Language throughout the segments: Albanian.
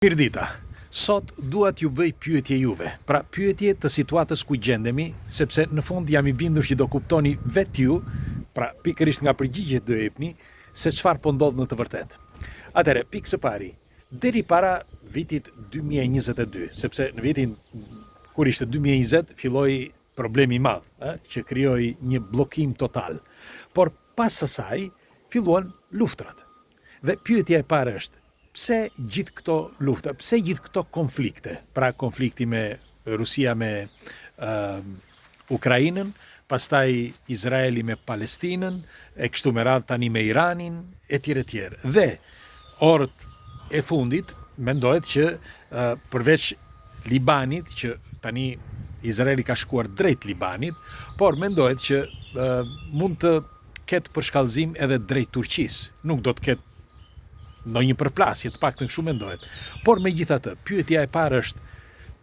Mirëdita. Sot dua t'ju bëj pyetje juve, pra pyetje të situatës ku gjendemi, sepse në fund jam i bindur që do kuptoni vetë ju, pra pikërisht nga përgjigjet do jepni, se çfarë po ndodh në të vërtetë. Atëherë, pikë së pari, deri para vitit 2022, sepse në vitin kur ishte 2020 filloi problemi i madh, ë, që krijoi një bllokim total. Por pas asaj filluan luftrat. Dhe pyetja e parë është, pse gjithë këto lufta, pse gjithë këto konflikte, pra konflikti me Rusia me uh, Ukrainën, pastaj Izraeli me Palestinën, e kështu me radhë tani me Iranin, e tjerë e tjerë. Dhe orët e fundit mendohet që uh, përveç Libanit, që tani Izraeli ka shkuar drejt Libanit, por mendohet që uh, mund të ketë përshkallëzim edhe drejt Turqisë. Nuk do të ketë ndonjë përplasje, të paktën kështu mendohet. Por megjithatë, pyetja e parë është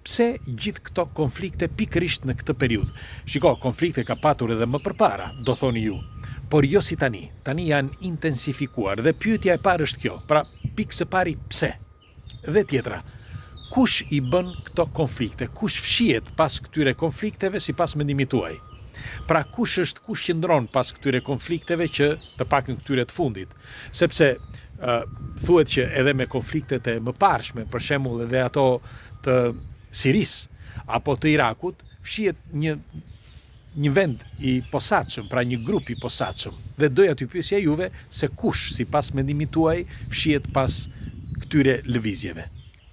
pse gjithë këto konflikte pikërisht në këtë periudhë? Shiko, konflikte ka patur edhe më përpara, do thoni ju, por jo si tani. Tani janë intensifikuar dhe pyetja e parë është kjo. Pra, pikë së pari pse? Dhe tjetra, kush i bën këto konflikte, kush fshihet pas këtyre konflikteve sipas mendimit tuaj? Pra kush është, kush qëndron pas këtyre konflikteve që të paktën këtyre të fundit? Sepse uh, thuhet që edhe me konfliktet e mëparshme, për shembull edhe ato të Sirisë apo të Irakut, fshihet një një vend i posaçëm, pra një grup i posaçëm. Dhe doja t'ju pyesja juve se kush, sipas mendimit tuaj, fshihet pas këtyre lëvizjeve.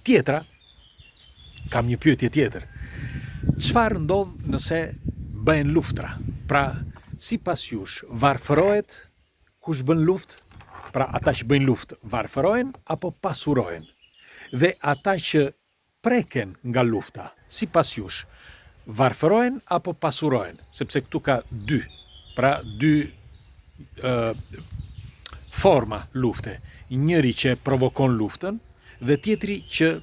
Tjetra, kam një pyetje tjetër. Çfarë ndodh nëse bëhen luftra? Pra, sipas jush, varfërohet kush bën luftë? Pra, ata që bëjnë luftë varfërohen apo pasurohen? Dhe ata që preken nga lufta, sipas jush, varfërohen apo pasurohen? Sepse këtu ka dy, pra dy ë forma lufte. Njëri që e provokon luftën dhe tjetri që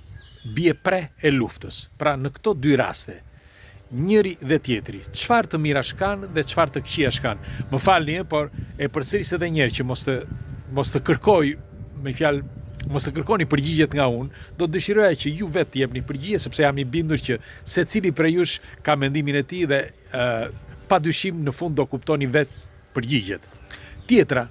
bie pre e luftës. Pra në këto dy raste, njëri dhe tjetri, çfarë të mirash kanë dhe çfarë të këqijash kanë. Më falni, por e përsëris edhe një herë që mos të mos të kërkoj me fjalë mos të kërkoni përgjigjet nga unë, do të dëshiroja që ju vetë të jepni përgjigje sepse jam i bindur që secili prej jush ka mendimin e tij dhe ë pa dyshim në fund do kuptoni vetë përgjigjet. Tjetra,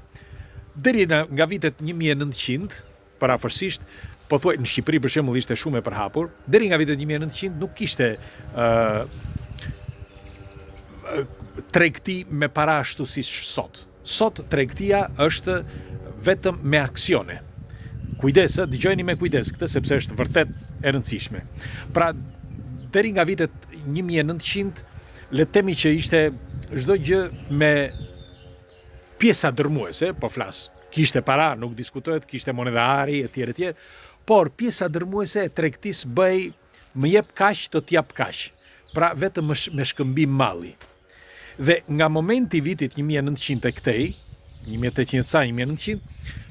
deri në, nga vitet 1900 përafërsisht, pothuaj në Shqipëri për shembull ishte shumë e përhapur, deri nga vitet 1900 nuk kishte ë tregti me para ashtu si sot. Sot tregtia është vetëm me aksione. Kujdes, dëgjojeni me kujdes këtë sepse është vërtet e rëndësishme. Pra, deri nga vitet 1900 le të themi që ishte çdo gjë me pjesa dërmuese, po flas, kishte para, nuk diskutohet, kishte monedha ari etj etj, por pjesa dërmuese e tregtisë bëhej më jep kaq të të jap kaq. Pra vetëm me shkëmbim malli. Dhe nga momenti i vitit 1900 e këtej, 1800 ca 1900,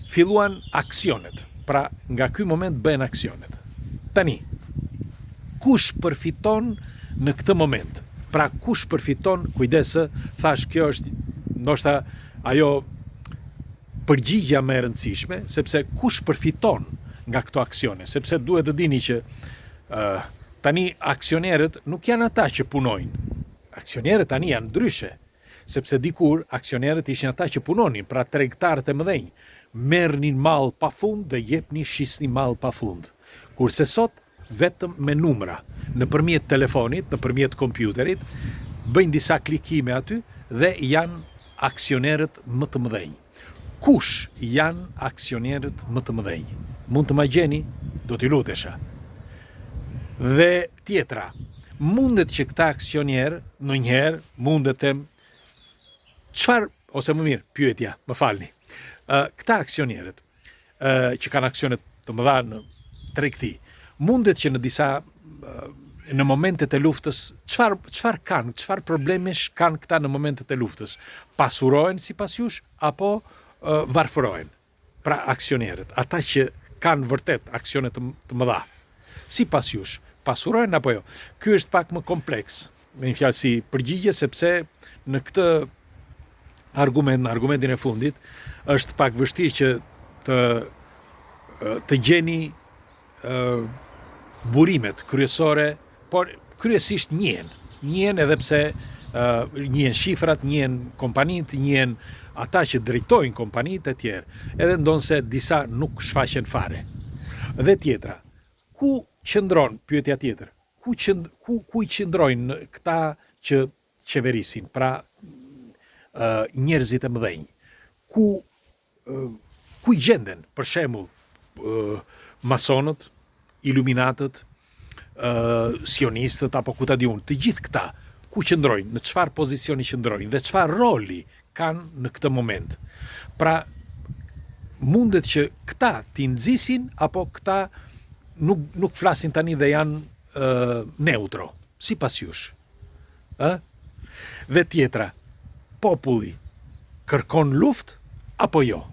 filluan aksionet. Pra nga ky moment bëhen aksionet. Tani, kush përfiton në këtë moment? Pra kush përfiton, kujdes, thash kjo është ndoshta ajo përgjigja më e rëndësishme, sepse kush përfiton nga këto aksione, sepse duhet të dini që uh, tani aksionerët nuk janë ata që punojnë. Aksionerët tani janë ndryshe, sepse dikur aksionerët ishin ata që punonin, pra tregtarët e mëdhenj, merrnin mall pa fund dhe jepnin shisnin mall pa fund. Kurse sot vetëm me numra, nëpërmjet telefonit, nëpërmjet kompjuterit, bëjnë disa klikime aty dhe janë aksionerët më të mëdhenj. Kush janë aksionerët më të mëdhenj? Mund të ma gjeni? Do t'ju lutesha. Dhe tjetra, mundet që këta aksionerë ndonjëherë mundet të them çfarë ose më mirë pyetja, më falni. Këta aksionerët që kanë aksione të mëdha në tregti, mundet që në disa në momentet e luftës, çfarë çfarë kanë, çfarë problemesh kanë këta në momentet e luftës? Pasurohen sipas jush apo varfërohen? Pra aksionerët, ata që kanë vërtet aksione të, të mëdha. Sipas jush, pasurohen apo jo? Ky është pak më kompleks, me një fjalë si përgjigje sepse në këtë argument, në argumentin e fundit, është pak vështirë që të të gjeni burimet kryesore, por kryesisht njihen. Njihen edhe pse njihen shifrat, njihen kompanitë, njihen ata që drejtojnë kompanitë e tjerë, edhe ndonëse disa nuk shfaqen fare. Dhe tjetra, ku qëndron pyetja tjetër? Ku qënd, ku ku i qëndrojnë këta që qeverisin, pra njerëzit e mëdhenj? Ku ku gjenden, për shembull, masonët, iluminatët, sionistët apo ku ta di unë, të gjithë këta ku qëndrojnë, në çfarë pozicioni qëndrojnë dhe çfarë roli kanë në këtë moment. Pra, mundet që këta t'i nxisin apo këta nuk nuk flasin tani dhe janë neutro, sipas jush. Ë? Dhe tjetra, populli kërkon luftë apo jo?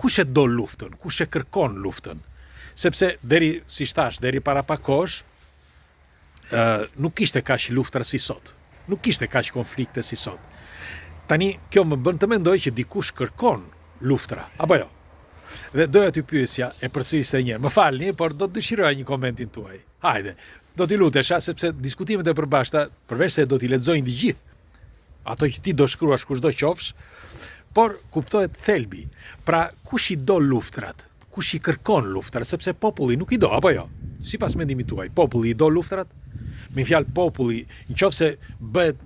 Kush e do luftën? Kush e kërkon luftën? Sepse deri, siç thashë, deri para pak kohësh, ë nuk kishte kaq luftra si sot. Nuk kishte kaq konflikte si sot. Tani kjo më bën të mendoj që dikush kërkon luftra, apo jo? Dhe doja t'ju pyesja, e përsëris edhe një herë. Më falni, por do të dëshiroja një komentin tuaj. Hajde, do t'i lutesha, sepse diskutimet e përbashkëta, përveç se do t'i lexojnë të gjithë, ato që ti do shkruash kushdo qofsh, por kuptohet thelbi. Pra, kush i do luftrat? Kush i kërkon luftrat? Sepse populli nuk i do, apo jo? Sipas mendimit tuaj, populli i do luftrat? Me një fjalë populli, në qoftë se bëhet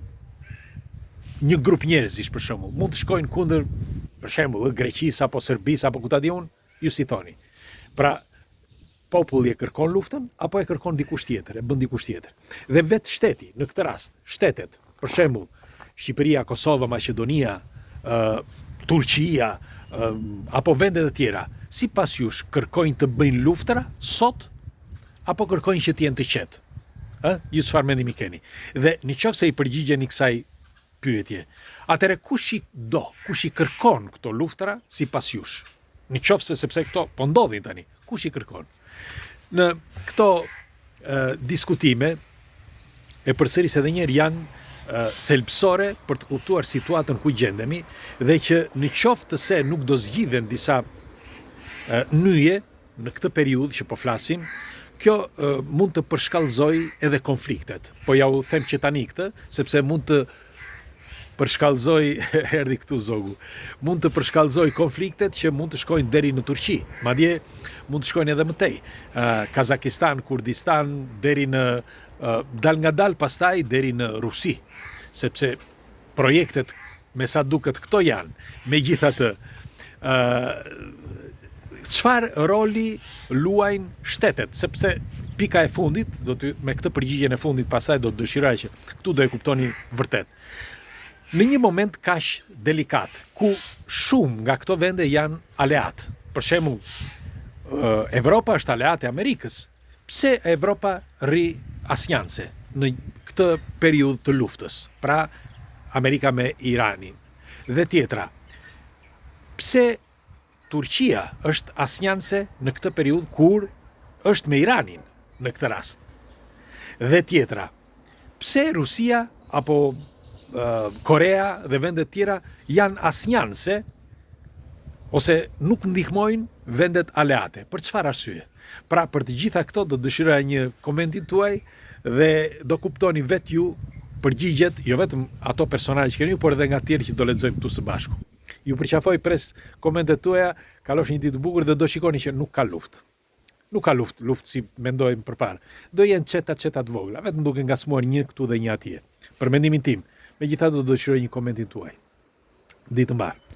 një grup njerëzish për shembull, mund të shkojnë kundër për shembull Greqisë apo Serbisë apo ku ta di unë, ju si thoni. Pra, Populli e kërkon luftën apo e kërkon dikush tjetër, e bën dikush tjetër. Dhe vetë shteti, në këtë rast, shtetet, për shembull, Shqipëria, Kosova, Maqedonia, ë Turqia, ë apo vende të tjera, sipas jush kërkojnë të bëjnë luftra sot apo kërkojnë që të jenë të qetë? Ë, ju çfarë mendimi keni? Dhe në qoftë se i përgjigjeni kësaj pyetje, atëherë kush i do, kush i kërkon këto luftra sipas jush? Në qoftë se sepse këto po ndodhin tani, kush i kërkon? Në këto e, diskutime e përsëris edhe një herë janë e, thelbësore për të kuptuar situatën ku gjendemi dhe që në qoftë se nuk do zgjidhen disa e, nyje në këtë periudhë që po flasim, kjo e, mund të përshkallëzojë edhe konfliktet. Po ja u them që tani këtë, sepse mund të përshkallëzojë erdhi këtu zogu. Mund të përshkallëzojë konfliktet që mund të shkojnë deri në Turqi, madje mund të shkojnë edhe më tej. Kazakistan, Kurdistan deri në dalëngadalë pastaj deri në Rusi, sepse projektet me sa duket këto janë. Megjithatë, ë çfarë roli luajnë shtetet, sepse pika e fundit, do të me këtë përgjigjen e fundit pastaj do të dëshiroja që këtu do e kuptoni vërtet. Në një moment kaq delikat, ku shumë nga këto vende janë aleatë. Për shembull, Evropa është aleate e Amerikës. Pse Evropa rri asnjanëse në këtë periudhë të luftës? Pra, Amerika me Iranin. Dhe tjetra, pse Turqia është asnjanëse në këtë periudhë kur është me Iranin në këtë rast. Dhe tjetra, pse Rusia apo Korea dhe vendet tjera janë asnjanëse ose nuk ndihmojnë vendet aleate. Për çfarë arsye? Pra për të gjitha këto do të dëshiroja një komentin tuaj dhe do kuptoni vetë ju përgjigjet, jo vetëm ato personale që keni ju, por edhe nga të tjerë që do lexojmë këtu së bashku. Ju përqafoj, pres komentet tuaja, kalofshi një ditë të bukur dhe do shikoni që nuk ka luftë. Nuk ka luftë, luftë si mendojmë përpara. Do jenë çeta çeta të vogla, vetëm duke ngacmuar një këtu dhe një atje. Për mendimin tim, megjithatë do dëshiroj një komentin tuaj. Ditë të mbarë.